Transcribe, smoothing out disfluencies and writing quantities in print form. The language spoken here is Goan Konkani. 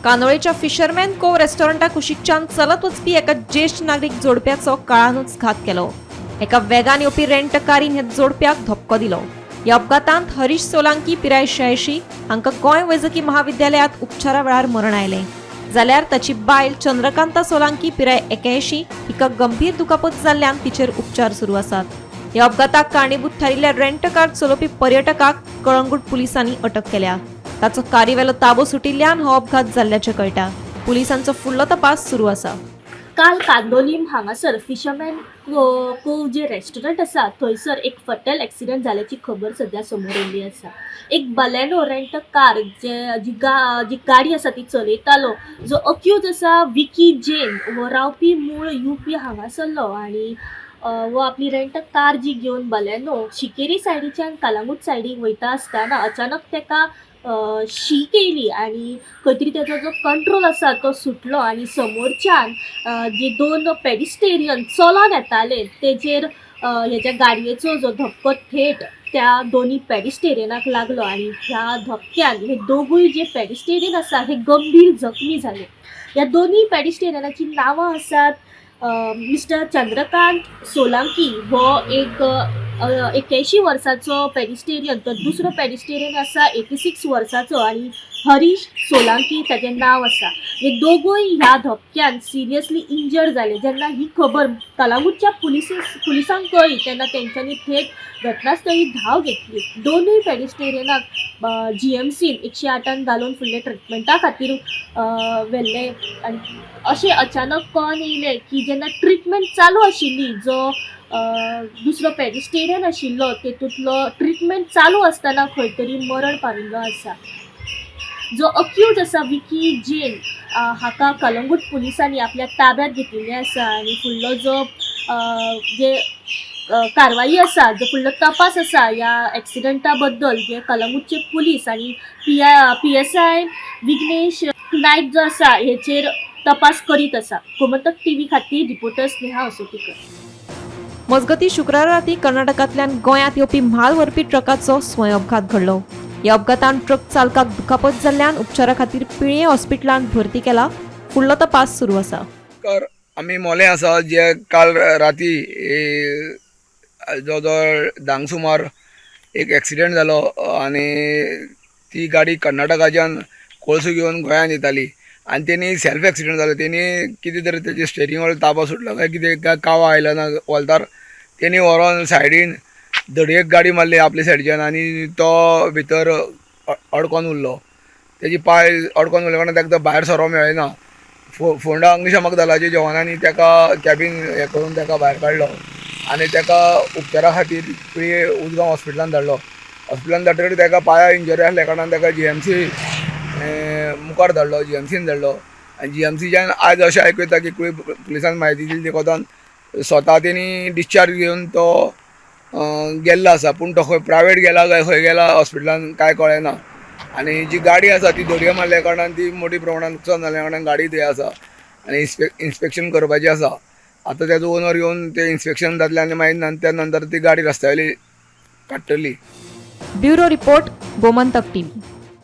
कांदोळेच्या फिशरमॅन कोव रेस्टॉरंटा कुशीकच्यान चलत वचपी एका ज्येश्ठ नागरीक जोडप्याचो काळानूच घात केलो. एका वेगान येवपी रेंट कारीन ह्या जोडप्याक धपको दिलो. ह्या अपघातांत हरीश सोलांकी पिराय 86 हांकां गोंय वैजकी महाविद्यालयांत उपचारा वेळार मरण आयलें, जाल्यार ताची बायल चंद्रकांता सोलांकी पिराय 81 हिका गंभीर दुखापत जाल्ल्यान तिचेर उपचार सुरू आसात. ह्या अपघाताक कारणीभूत थारिल्ल्या रेंट कार चलोवपी पर्यटकाक कळंगूट पुलिसांनी अटक केल्या. ताचो कारीवेलो ताबो सुटिल्ल्यान हो अपघात जाल्ल्याचें कळटा. पुलिसांचो फुडलो तपास सुरू आसा. काल कांदोलीम हांगासर फिशरमॅन कोव जे रेस्टॉरंट आसा थंयसर एक फटल एक्सिडंट जाल्याची खबर सद्या समोर येयल्ली आसा. एक बलेनो रेंट कार जे जी जी गाडी आसा ती चलयतालो जो अक्यूज आसा विकी जैन हो रावपी मूळ यूपी हांगासरलो आनी हो आपली रेंट कार जी घेवन बलेनो शिकेरी सायडीच्यान कलांगूट सायडीक वयता आसतना अचानक तेका शीक येयली आनी खंय तरी तेजो जो कंट्रोल आसा तो सुटलो आनी समोरच्यान जे दोन पेडिस्टेरियन चलोन येताले तेजेर हेज्या गाडयेचो जो धपको थेट त्या दोनी पेडिस्टेरियनाक लागलो आनी ह्या धपक्यान हे दोगूय जे पेडिस्टेरियन आसा हे गंभीर जखमी जाले. ह्या दोनी पेडिस्टेरियनाची नांवां आसात मिस्टर चंद्रकांत सोलांकी हो एक 81 वर्साचो पेडिस्टेरियन, तर दुसरो पेडिस्टेरियन आसा 86 वर्साचो आनी हरीश सोलांकी ताजें नांव आसा. हे दोगूय ह्या धपक्यान सिरियसली इंजर्ड जाले. जेन्ना ही खबर कलांगूटच्या पुलिसांक कळ्ळी तेन्ना तेंच्यांनी थेट घटनास्थळी धांव घेतली. दोनूय पेडिस्टेरियनाक जीएमसीन 108 घालून फुडले ट्रिटमेंटा खातीर व्हेल्ले. आनी अशें अचानक कळोन येयलें की जेन्ना ट्रिटमेंट चालू आशिल्ली जो दुसरो पेडिस्टेरियन आशिल्लो तेतूंतलो ट्रिटमेंट चालू आसतना खंय तरी मरण पाविल्लो आसा. जो अक्यूज आसा विकी जैन हाका कलंगूट पुलिसांनी आपल्या ताब्यात घेतिल्लें आसा आनी फुडलो जो जे कारवाई आसा, जो फुडलो तपास आसा ह्या एक्सिडंटा बद्दल जे कलंगूटचे पुलीस आनी PSI Vighnesh Naik जो आसा हेचेर तपास करीत आसा. गोमंतक टीव्ही खातीर रिपोर्टर स्नेहा असोटीकर. मजगतीं, शुक्रारा राती कर्नाटकांतल्यान गोंयांत येवपी म्हाल व्हरपी ट्रकाचो स्वयं अपघात घडलो. ह्या अपघातान ट्रक चालकाक दुखापत जाल्ल्यान उपचारा खातीर पिळयें हॉस्पिटलांत भरती केला. फुडलो तपास सुरू आसा. नमस्कार, आमी मोलें आसा जे काल राती जवळ जवळ 10 सुमार एक एक्सिडंट जालो आनी ती गाडी कर्नाटकाच्यान कोळसो घेवन गोंयांत येताली आनी तेणी सेल्फ एक्सिडंट जालो. तेणी कितें तरी तेजे स्टेरिंग वयलो ताबो सुटलो काय कितें काय कावा आयलो ना वोल्तार, तेणी व्हरोन सायडीन धडयेक गाडी मारली आपल्या सायडीच्यान आनी तो भितर अडकोन उरलो. तेजे पांय अडकोन उरले कारणान ताका भायर सरोंक मेळ्ळें ना. फोंडा अग्निशामक दलाच्या जवानांनी ताका कॅबीन हें करून ताका भायर काडलो आनी ताका उपचारा खातीर पिळये उजगांव हॉस्पिटलान धाडलो. हॉस्पिटलान धाडटकीर ताका पांया इंजरी आसल्या कारणान ताका जीएमसी मुखार धाडलो, जीएमसीन धाडलो आनी जीएमसीच्यान आयज अशें आयकूं येता की कुळी पुलिसान म्हायती दिली, ते कोतान स्वता तेणी डिस्चार्ज घेवन तो गेल्लो आसा, पूण तो खंय प्रायवेट गेला काय खंय गेला हॉस्पिटलान कांय कळ्ळें ना. आनी जी गाडी आसा ती धडयो मारल्या कारणान ती मोठी प्रमाणान लुकसाण जाल्या कारणान गाडी थंय आसा आनी इन्स्पेक्शन करपाचें आसा. आतां तेजो ओनर येवन ते इन्स्पेक्शन जातलें आनी मागीर त्या नंतर ती गाडी रस्त्या वयली काडटली. Bureau report, Gomantak TV.